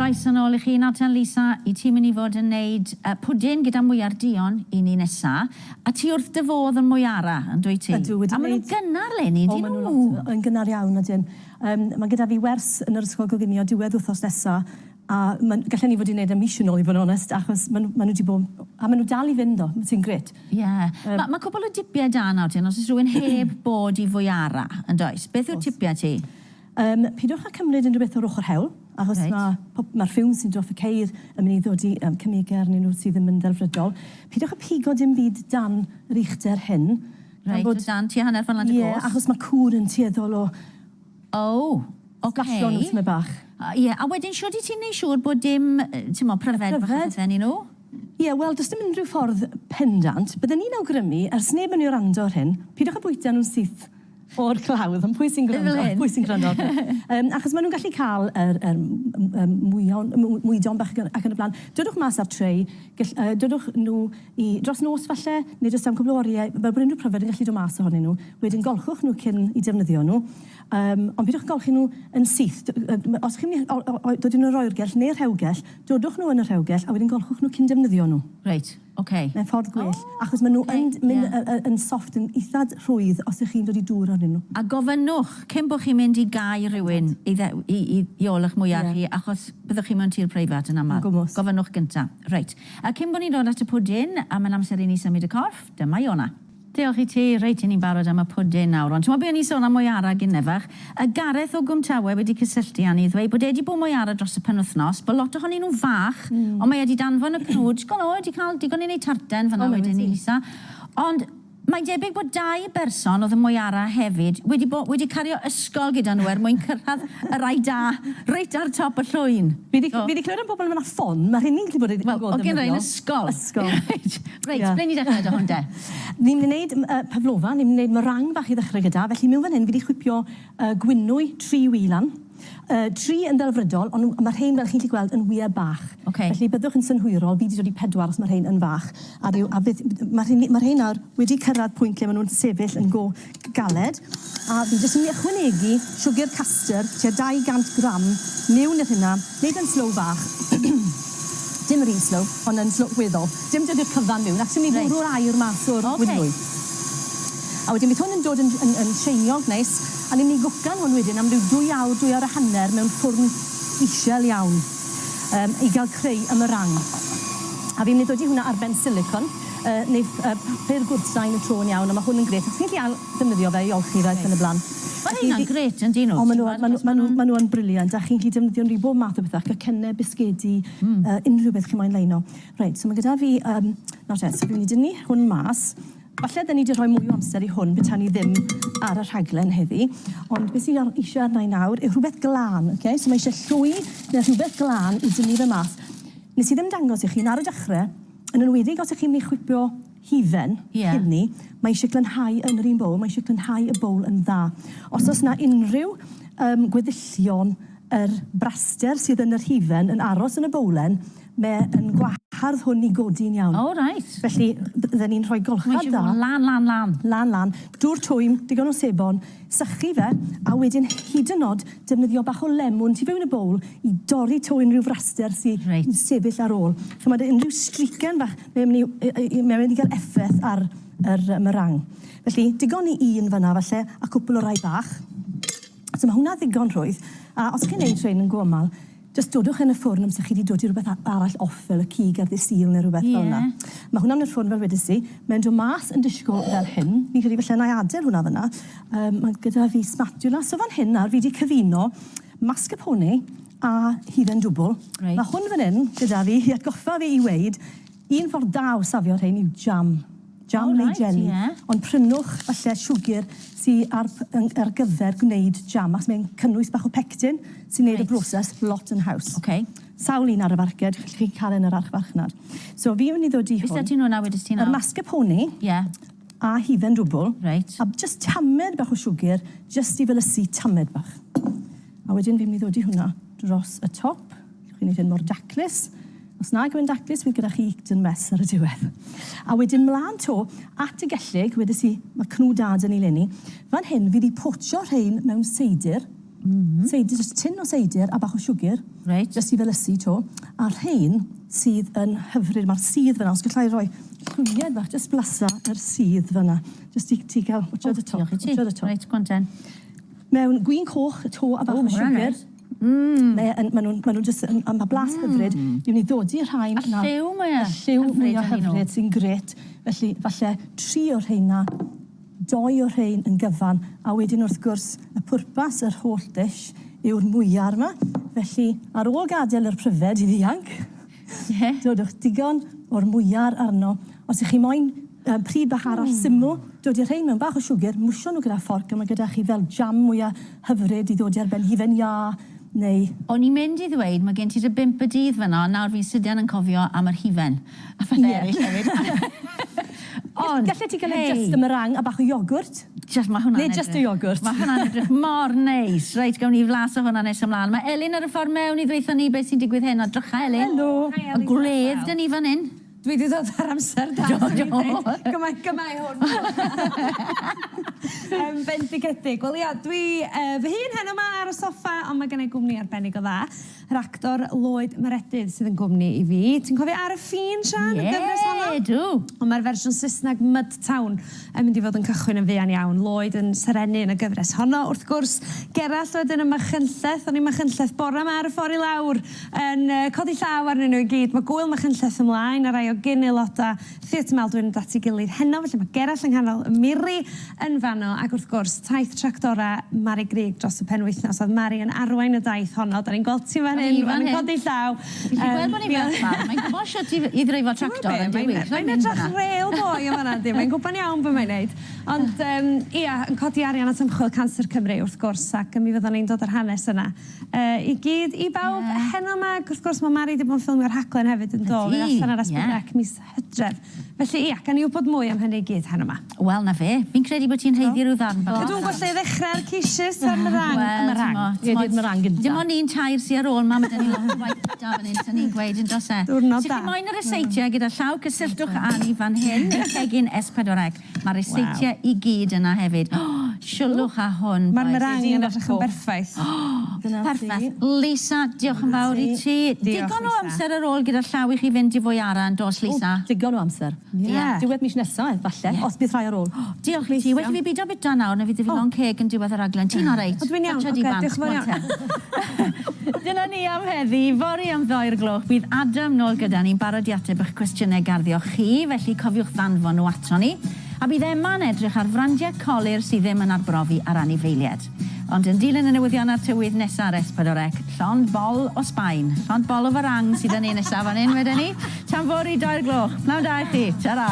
Croeso nôl i chi nawr ten Lisa, i ti'n mynd i fod yn neud yy pwdin gyda mwyar duon i ni nesa, a ti wrth dy fodd yn mwyara, yn dwyt ti? Ydw, wedi A ma' nhw'n neud. gynnar leni, O, ydyn ma' nhw nhw? lot yn gynnar iawn ydyn. Yym ma' gyda fi wers yn yr ysgol goginio diwedd wthnos nesa a ma'n gallen ni fod 'di neud e mis yn ôl i fod yn onest achos ma' nhw ma' nhw 'di bod a ma' nhw dal i fynd ddo, sy'n grêt. Ie. Ma' ma' cwpwl o dipie da nawr ten, os oes rhywun heb bod i fwyara, yn does? Beth yw'r Oes. tipie ti? Yym, peidiwch â cymryd unrhyw beth o'r ochr hewl, achos Reit. ma' pob- ma'r fumes sy'n dod off y ceir yn mynd i ddod i yym cemegau arnyn nhw sydd ddim yn ddelfrydol. Peidiwch â pigo dim byd dan yr uchder hyn. gan Reit, bod... o dan tua hanner ffordd lan dy Ie, go's. achos ma' cŵn yn tueddol o... O, ocê. Sblasio nhw tymed bach. Ie, a wedyn shwd 'yt ti'n neud siŵr bod dim, yy, t'mo', pryfed bach a Pryfed? pethe ynnyn nhw? Ie, wel, does dim unrhyw ffordd pendant. Bydden i'n awgrymu, ers neb yn mynd i wrando ar hyn, peidiwch â bwyta nhw'n syth o'r clawdd, ond pwy sy'n gwrando? Fel hyn. Pwy sy'n gwrando ar hyn? Yym, achos maen nhw'n gallu cael yr yr m- yym mwyon, mwydon bach ac yn y blaen. Dodwch mas ar tray, gell- yy dodwch nhw i dros nos falle, neu jyst am cwpl o oriau, fel bod unrhyw pryfed yn gallu dod mas ohonyn nhw. Wedyn golchwch nhw cyn i defnyddio nhw. Yym, ond peidiwch golchi nhw yn syth. D- Os chi'n mynd i o- o- dod i nhw o'r oergell neu'r rhewgell, dodwch nhw yn y rhewgell a wedyn golchwch nhw cyn defnyddio nhw. Reit. Ok. Mae'n ffordd gwell, achos maen nhw yn mynd yn soft, yn eitha rhwydd os ych chi'n dod i dŵr arnyn nhw. A gofynnwch cyn bod chi'n mynd i gau rhywun i dde- i i i ôl eich mwyar chi, achos byddwch chi mewn tir preifat yn aml. Yn gwmws. Gofynnwch gynta. Reit. A cyn bod ni'n dod at y pwdin, a mae'n amser i ni symud y corff, dyma Iona. Diolch i ti. Reit, 'y ni'n barod am y pwdin nawr. Ond t'mod be' o'n i'n sôn am Moyara gynne fach? Y Gareth o Gwmtawe wedi cysylltu â ni i ddweud bod e 'di bod Moyara dros y penwythnos, bod lot ohonyn nhw'n fach, ond mae e 'di danfon y cnwd, go o, 'di cael digon i wneud tarten fan'na wedyn i Lisa. Ond mae'n debyg bod dau berson oedd yn Moyara hefyd wedi bo- wedi cario ysgol gyda nhw er mwyn cyrraedd y rai da reit ar top y llwyn. Fi 'di fi 'di clywed am bobl yn mynd â ffon, ma' rheini'n gallu bod yn Wel, o' gen rhein ysgol. Ysgol. Reit, reit, Ie. ble ni'n dechrau 'da hwn de? Ni'n mynd i wneud yy pavlova, ni'n mynd i wneud meringue fach i ddechrau gyda, felly mewn fan hyn fi 'di chwipio yy gwynwy tri wy lan. Yy tri yn ddelfrydol, ond ma' rhein fel chi'n gallu gweld yn wye bach. Ok. Felly byddwch yn synhwyrol, fi 'di dod i pedwar os ma' rhein yn fach. A ryw a fydd ma' rhein ma' rhein nawr wedi cyrraedd pwynt lle ma' nhw'n sefyll yn go galed. A fi jyst yn mynd i ychwanegu siwgr castor, tua 200 gram miwn i'r hynna, neud e'n slow bach. Dim rhy slow, ond yn slow weddol. Dim dod i'r cyfan miwn, achos ti'n mynd i fwrw'r aer mas o'r wynwy. A wedyn bydd hwn yn dod yn yn yn sheiniog neis, a ni'n mynd i gwcan hwn wedyn am ryw dwy awr, dwy awr a hanner mewn ffwrn isiel iawn, yym i gael creu y meringue. A fi'n mynd i ddodi hwnna ar ben silicone, yy neu yy papur gwrthsain y tro yn iawn, a ma' hwn yn grêt, achos chi'n gallu ail ddefnyddio fe i olchi fe ac yn y blaen. Ma' rheina'n grêt yn dyn nhw? O ma' nhw yn, ma' nhw ma' nhw ma' nhw yn brilliant, a chi'n gallu defnyddio nhw i bob math o bethau, cacennau, bisgedi, yy unrhyw beth chi moyn leino. Reit, so ma' gyda fi yym, nawr te, so fi'n mynd i dynnu hwn mas. Falle dden ni 'di rhoi mwy o amser i hwn petai ni ddim ar y rhaglen heddi, ond beth sydd ar- eisiau arna i nawr yw rhywbeth glân, ocê? So mae eisiau llwy neu rhywbeth glân i dynnu fe mas. Nes i ddim dangos i chi, yn ar y dechrau, yn enwedig os ych chi'n mynd i chwipio hufen Ie. cyn 'ny, mae eisiau glanhau yn yr un bowl, mae eisiau glanhau y bowl yn dda. Os oes 'na unrhyw yym gweddillion yr braster sydd yn yr hufen yn aros yn y bowlen, Mae yn gwahardd hwn i godi'n iawn. O reit. Felly, bydden ni'n rhoi golchad Mae da. eisiau fod lan, lan, lan. Lan, lan. Dŵr twym, digon o sebon, sychu fe, a wedyn hyd yn nod defnyddio bach o lemwn tu fewn y bowl i dorri 'to unrhyw fraster sy Reit. yn sefyll ar ôl. Ch'mod, unrhyw streaken fach, mae e'n mynd i mae e'n mynd i gael effaith ar yr meringue. Felly, digon i un fan'na falle, a cwpwl o rai bach. So ma' hwnna ddigon rhwydd, a os chi'n neud rhein yn go amal, Jyst dodwch yn y ffwrn amser chi 'di dodi rhywbeth arall off fel y cig ar ddydd Sul neu rhywbeth fel 'na. Ie. Ma' hwnna yn y ffwrn fel wedes i. Mae'n dod mas yn disgwl fel hyn. Fi'n credu falle 'nai adel hwnna fyn 'na. Yym ma' gyda fi spatula. So fan hyn nawr fi 'di cyfuno mascarpone a hufen dwbwl. Reit. Ma' hwn fan 'yn gyda fi i atgoffa fi i weud un ffordd da o safio rhein yw jam. Jam neu jeli. Ond prynwch falle siwgr sy ar ar gyfer gwneud jam, achos mae'n cynnwys bach o pectin sy'n neud y broses lot yn haws. Ok. Sawl un ar y farced, gallwch chi cael e yn yr archfarchnad. So fi'n mynd i ddod i hwn. Beth sy'n hwnna wedest ti nawr? Yr mascarpone. Ie. A hufen dwbl. Reit. A jyst tamed bach o siwgr, jyst i felysu tamed bach. A wedyn fi'n mynd i ddod i hwnna dros y top. Gallwch chi wneud hyn mor daclus. Os nag yw'n daclus, fydd gyda chi Eton mess ar y diwedd. A wedyn mlaen 'to, at y gellyg, wedes i, mae cnwd da 'da ni leni. Fan hyn, fi 'di potsio rhein mewn seidr. Seidr, jyst tin o seidr a bach o siwgr. Reit. Jyst i felysu 'to. A rhein sydd yn hyfryd, ma'r sudd fan'na, os galla i roi llwyed fach, jyst blasa yr sudd fan'na. Jyst i ti gael, watcha dy top. Diolch i ti. Watcha dy top. Reit, go on ten. Mewn gwin coch, to a bach o siwgr. Mae e yn, ma' nhw'n, ma' nhw'n jyst yn, a ma' blas hyfryd. Fi'n mynd i ddodi rhain A lliw mwya Y lliw mwya hyfryd sy'n grêt. Felly falle tri o'r rheina, dou o'r rhein yn gyfan, a wedyn wrth gwrs y pwrpas yr holl dish yw'r mwyar 'ma. Felly ar ôl gadael yr pryfed i ddianc, dodwch digon o'r mwyar arno. Os 'ych chi moyn pryd bach arall syml, dodi rhein mewn bach o siwgr, mwsio nhw gyda fforc a mae gyda chi fel jam mwya hyfryd i ddodi ar ben hufen iâ neu... O'n i'n mynd i ddweud, mae gen ti dy bump y dydd fan'na, ond nawr fi'n sydyn yn cofio am yr hufen a phethau eraill hefyd. Ond, Gallet ti gael e jyst y meringue a bach o iogwrt. Jyst, mae hwnna'n Neu jyst y iogwrt. Mae hwnna'n edrych mor neis. Reit, gawn ni flas o hwnna nes ymlaen. Mae Elin ar y ffordd mewn i ddweutho ni beth sy'n digwydd heno. Drycha, Elin. Helo. Hi, Elin. Y gwledd 'da ni fan hyn. Dwi 'di dod ar amser da. Do, do. Gymaint, gyma'i hwn. Bendigedig. Wel ia, dwi fy hun heno 'ma ar y soffa, ond mae gennai gwmni arbennig o dda. Yr actor Lloyd Meredydd sydd yn gwmni i fi. Ti'n cofio Ar y Ffin, Siân? Y gyfres honno? Ie, dw. Ond mae'r fersiwn Saesneg Mud Town yn mynd i fod yn cychwyn yn fuan iawn. Lloyd yn serennu yn y gyfres honno, wrth gwrs. Gerallt wedyn ym Machynlleth. O'n i'n Machynlleth bore 'ma ar y ffordd i lawr. Yn codi llaw arnyn nhw i gyd. Mae Gŵyl Machynlleth ymlaen a rhai o gyn-aelodau Theatr Maldwyn yn dod at ei gilydd heno, felly mae Gerallt yng nghanol y miri yn fanno ac wrth gwrs, taith tractorau Mari Grug dros y penwythnos. Oedd Mari yn arwain y daith honno. Da ni'n gweld ti fan hyn, fan yn codi llaw. Ti'n gallu gweld bod ni'n ferch fawr. Mae'n gwybod shwt i ddreifo tractor yn dyw hi? Mae'n edrych real boi yn fan'na yndi? Mae'n gwybod iawn be mae'n neud. Ond ia, yn codi arian at Ymchwil Canser Cymru wrth gwrs ac mi fyddwn ni'n dod â'r hanes yna. I gyd i bawb heno 'ma ac wrth gwrs ma' Mari 'di bod yn ffilmio'r rhaglen hefyd yn do? Fydd allan ar S4C mis Hydref. Felly ia, gawn ni wybod mwy am hynny i gyd heno 'ma. Wel 'na fe. Fi'n credu bod ti'n haeddu rhyw ddarn bach. Dwi'm yn gwybod lle i ddechrau ar quiches a'r meringue. Wel, Meringue. Ie, di'r meringue gynta. Dim ond un tair sy ar ôl 'ma, ma' 'da ni lot o waith da fan hyn, 'sen ni'n gweud yn does e? Diwrnod da. Os 'ych chi moyn y ryseitiau gyda llaw, cysylltwch â ni fan hyn, yn cegin S4C. Mae'r ryseitiau i gyd yna hefyd. O, siwlwch â hwn, bois. Mae'r meringue yn edrych yn berffaith. Perffaith. Lisa, diolch yn fawr i ti. Digon o amser ar ôl gyda llaw i chi fynd i Fwyara yn does, Lisa? O, digon o amser. Ie. Diwedd mis nesa, falle, os bydd rhai ar ôl. Diolch i ti. Well i fi bido bita nawr, na fydd 'da fi lond ceg yn diwedd y rhaglen. Ti'n oreit? O, dwi'n iawn. Ocê, diolch yn fawr iawn. Dyna ni am heddi. Fory am ddau'r gloch bydd Adam nôl gyda ni'n barod i ateb eich cwestiynau garddio chi, felly cofiwch ddanfon nhw ato ni. A bydd Emma'n edrych ar frandiau colur sydd ddim yn arbrofi ar anifeiliaid. Ond yn dilyn y newyddion a'r tywydd nesa ar S4C, llond bol o Sbaen, llond bol o farang sydd 'da ni nesa fan hyn weden i. Tan fory, dau'r gloch. Pnawn da i chi. Ta-ra.